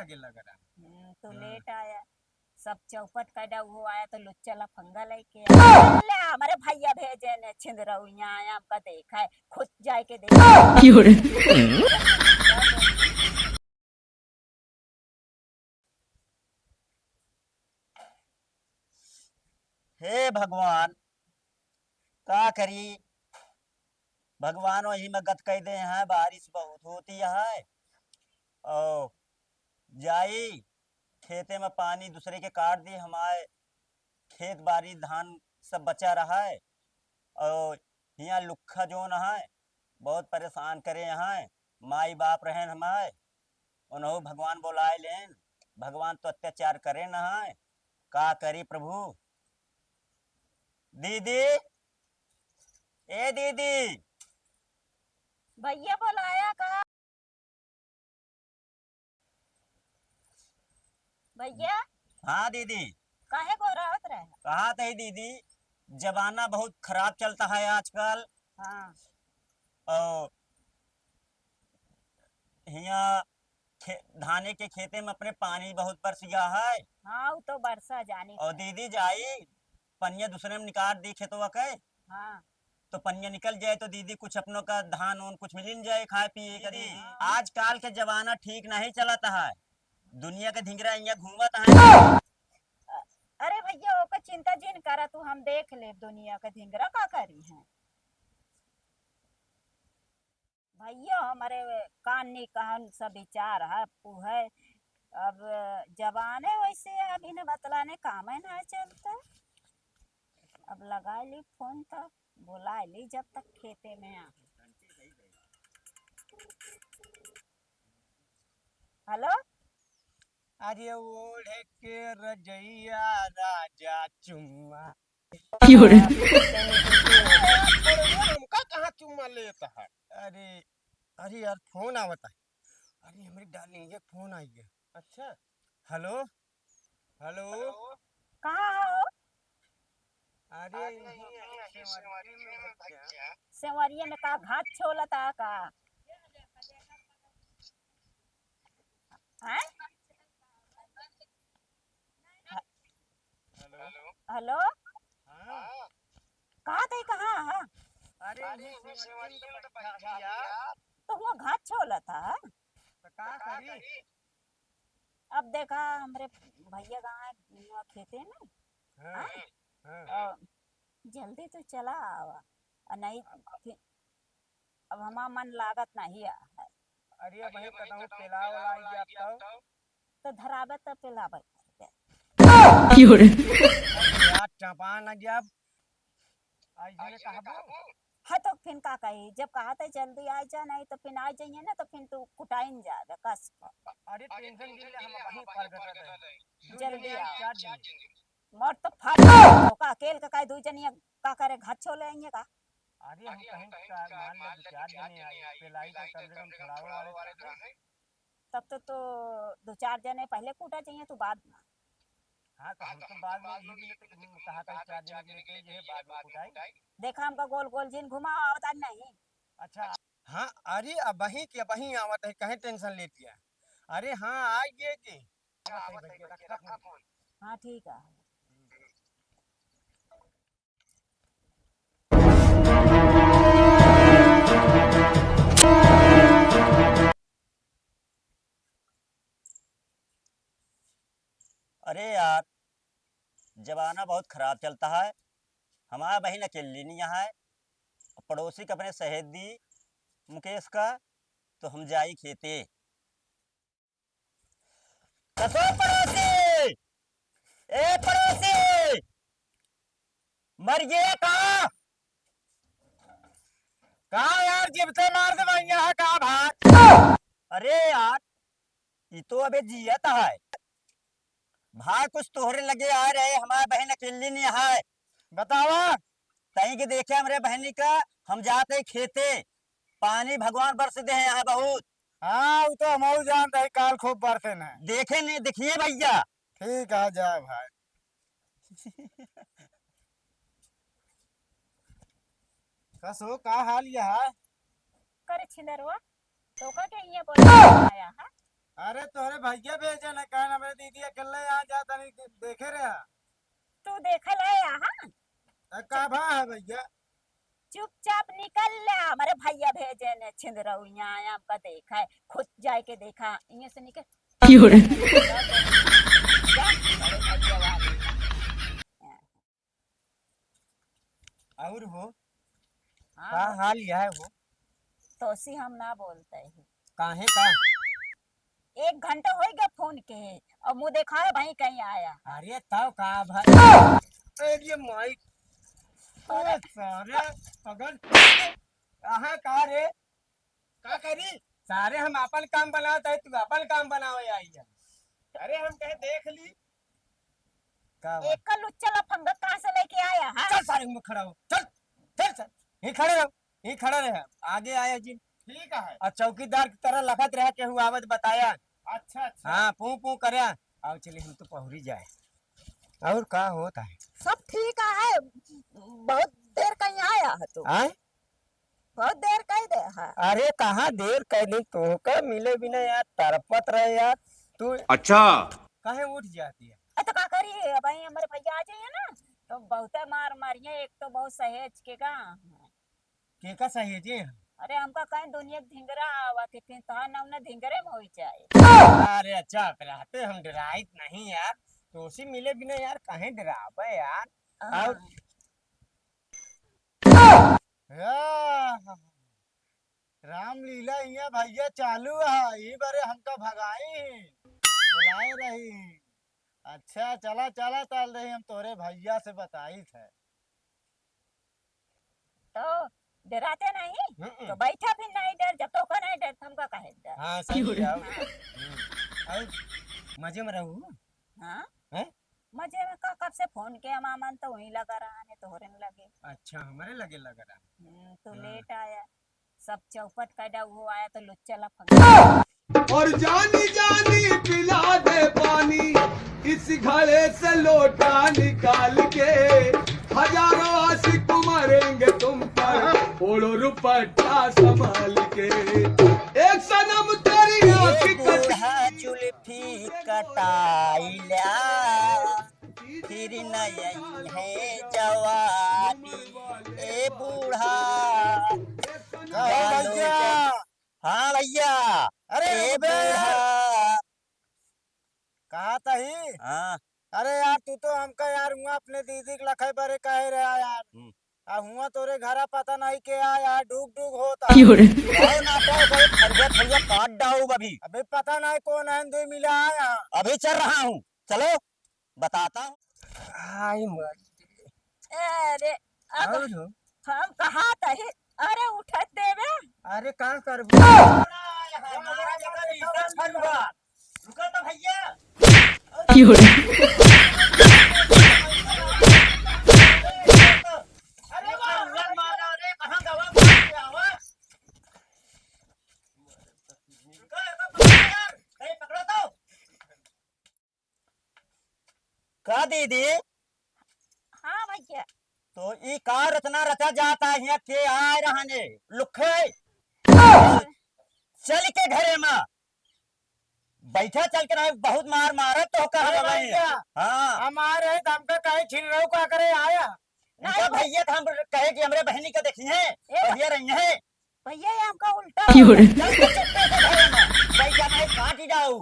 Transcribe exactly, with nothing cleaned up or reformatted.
आगे लग रहा। हम्म, तू हाँ। लेट आया। सब चौपट कर डाउ, वो आया तो लुच्चा लफंगा लेके आया। ले, हमारे भैया भेजे ने छिंदरऊ, यहाँ आया, हमका देखा है, खुद जाए के देखा। क्यों रे? हे भगवान, का करी, भगवान वही में गत कह दे हैं, बारिश बहुत होती है और जाई खेते में पानी दूसरे के काट दी, हमारे खेत बाड़ी धान सब बचा रहा है और हियाँ लुक्खा जोन है, बहुत परेशान करे हैं, माई बाप रहन हमारे, उन्हों भगवान बोलाए लेन, भगवान तो अत्याचार करे न है, का करी प्रभु। दीदी, ए दीदी। भैया बोलाया का? भैया। हाँ दीदी। काहे घोरावत रहे? कहा थे दीदी, जमाना बहुत खराब चलता है आजकल। हाँ। और हियाँ खे-, धाने के खेते में अपने पानी बहुत बरस गया है। हाँ, वो तो बरसा जानी और है। दीदी जाई, पनिया दूसरे में निकाल दी खेतवा के। हाँ। तो पनिया निकल जाए तो दीदी कुछ अपनों का धान उन कुछ मिलिन जाए खाए पिए का दीदी। आजकल के जमाना ठीक नहीं चलता है, दुनिया के धिंगरा यहाँ घूमत है। अरे भैया, ओकर चिंता जिन करा तू, हम देख लेब दुनिया के धिंगरा का करी है। भैया, हमरे कान नी कहन सब विचार है, उ है। अब जबाने वैसे है, अभी न बतलाने कामे ना चलता। अब लगाइ ली फोन तो बोलाइ ली जब तक खेते में आ। हेलो। अरे ओढ़ के रजइया राजा चुम्मा। क्यों रे? हमका कहाँ चुम्मा लेता है? अरे, अरे यार, फोन आवता है। अरे, हमरी डार्लिंग के फोन आई है। अच्छा। हेलो, हेलो। कहाँ हो? अरे, यहीं, यहीं सेंवरिये में भैया। सेंवरिये में का घात छोलता का? हैं? हेलो। हेलो। हाँ। कहाँ थे, कहाँ? हाँ। अरे, यहीं सेंवरिये में तो बैठा यार। तो हुआ घात छोलता। तो का करी? अब देखा, हमरे भैया कहाँ है, हुआ खेते में। हाँ, हाँ? हाँ। और जल्दी तो चला आवा, और नहीं फिर अब हमार मन लागत नहीं है। अरे, अब वही कहता हूँ, पेला वाला आई जात तो। तो धरावे तो पेलावे। क्यों रे? अरे यार, चपा ना जब आई जने कहबो। हाँ, तो फिन का कही, जब कहा था जल्दी आ जा, नहीं तो फिन आ जाइए ना, तो फिन तू कुटाइन जाबे कस। अरे, टेंशन जिन ले, हम वहीं पर गए थे। जल्दी आ। चार जने। मर तो फाट गया। ओका अकेल के काहे दुई जनिया का करे, घात छोले आइए का? अरे हम कहीं का मान ले दो चार जने आई, पेलाई तो कम से कम छुड़ावे वाले तो हैं। तब तो, तो दो चार जने पहले कूटा चाहिए, तू बाद में। हाँ, तो हम तो बाद में यही भी कहा था, चार जने के लिए जो है बाद में कुटाई। देखा हमका गोल गोल जिन घुमा आवता नहीं। अच्छा, हाँ, अरे अबहीं के अबहीं आवत है, कहे टेंशन लेती है। अरे हाँ, आ गए जी। हाँ, ठीक है। अरे यार, जमाना बहुत खराब चलता है। हमारा बहिन अकेली नहीं है, पड़ोसी के अपने सहेज दी मुकेश का, तो हम जाई खेते। कसो पड़ोसी, ए पड़ोसी, मर गया का? का यार, जिबते मार दे भैया है का भाग? अरे यार, ई तो अबे जियत है। भाई कुछ तोहरे लगे आ रहे, हमार बहिन अकेली नहीं है। बतावा। तई के देखे हमरे बहिनी का, हम जाते खेते, पानी भगवान बरस दे हैं यहाँ बहुत। हाँ, वो तो हम जानते हैं, काल खूब बरसे न। देखे नहीं, देखिए भैया। ठीक है, जा भाई। कसो, का हाल यह है? करे छिंदरवा, तोका के इहाँ बोलाया है? अरे तोहरे भइया भेजे न, कहे हमरे दीदी अकेले यहाँ जा तनी देखे रहा। तू देखे ले यहाँ? त का भा है भइया? चुपचाप निकल ले, हमरे भइया भेजे ने छिंदरऊ यहाँ आया, हमका देखा है, खुद जाए के देखा, इहाँ से निकल। क्यों रे? जा, बड़े भइया वाले। और हो? हाँ, का हो। हाल यह है हो? तोसी हम ना बोलते ही। काहे का? एक घंटा होइ गया फोन के, और मुँह देखाए भाई कहीं आया। अरे तब का भाई? अरे माई, अरे सारे, अगर कहाँ का रे? का करी? सारे हम अपन काम बनावत है, तू अपन काम बनावे आई है। अरे हम कहे देख ली। का बात? एक का लुच्चा लफंगा कहाँ से लेके आया है? चल सारे मुँह खड़ा हो, चल, चल, चल, यहीं खड़े रहो, यहीं खड़ा रहे, आगे आया जी। ठीक है। और चौकीदार की तरह लखत रहा, केहू आवत बताया। अच्छा, अच्छा। हाँ, पू पू करे। आओ चलिए, हम तो पहुरी जाए। और का होता है? सब ठीक है, बहुत देर कहीं आया है तू। आए? बहुत देर कह दे है। अरे कहाँ देर कह दे, तोहका मिले बिना यार तड़पत रहे यार। तू अच्छा। काहे उठ जाती है? अ, तो का करी, अब आई हमरे भइया आ जाइए ना, तो बहुते मार मारिए। एक तो बहुत सहेज के का। के का सहेजे हैं? अरे हमका कहीं दुनिया के धिंगरा आवत है, फिर तोहार नाम ना धिंगरे में होई जाए। अरे अच्छा, रहते हम डराइत नहीं यार, तोसी मिले बिना यार काहे डराबे यार। हाँ। और या, रामलीला हियाँ भइया चालू है, ई बारे हमका भगाई ही, बुलाए रही। अच्छा, चला, चला, ताल रही, हम तोरे भइया से बताइत है। तो डराते नहीं, हम्म। तो बैठा भी नहीं डर, जब तोका नहीं डर, तो हमका काहे डर? हाँ, सही है। हम्म। और मजे में रहू? हाँ? हैं? मजे में का, कब से फोन किया मामा ने, तो वहीं लगा रहा है, तोहरे न लगे। अच्छा, हमरे लगे लगा रहा। हम्म, तू हाँ। लेट आया, सब चौपट कर डाऊ हो आया, तो लुच्चा लफंगा। और जानी जानी पिला दे पानी, इस घड़े से लोटा निकाल के, हजारों आशिक मरेंगे तुम पर, ओढ़ो रुपट्टा संभाल के। एक सनम तेरी आँख ए बूढ़ा जुल्फी कटाइला, फिर नई है जवानी, ए बूढ़ा। का हो भइया? हाँ भइया। अरे ए रुक जा यार। बूढ़ा। कहा तही? हाँ। अरे यार, तू तो हमका यार हुआ अपने दीदी के लखे बरे कहे रहा यार। हम्म। आ हुआ तोरे घरा पता नहीं के आ यार, डूक डूक होता। क्यों रे? भाई ना तो कोई फरिया फरिया काट डाऊ अभी। अबे पता नहीं कौन है, दो मिला आया। अभी चल रहा हूँ, चलो बताता हूँ। हाय माई। अरे, अब और हो? हम कहा तही, अरे उठत देवे। अरे का करबू? रुका तो भइया। क्यों रे? अरे वाह, उलट मार रहा रे, कहाँ गवा मार के आवा? रुका, रुका, पकड़ो यार, कहीं पकड़ो तो। का दीदी? हाँ भइया। तो ई का रचना रचा जाता है, हियाँ के आए रहने? लुखे। चल के घरे मा। बैठा चल के नहीं, बहुत मार मारत तो का अरे भइया। हाँ। हम आ रहे तो हमका कहे छिन रहो का करे आया? नहीं भइया, तो हम कहे कि हमरे बहनी का देखी है, ए भइया रही है। भइया, ये हमका उल्टा क्यों रे? चल तो चुप्पे से घरे मा। बैठा नहीं काट ही जाऊ।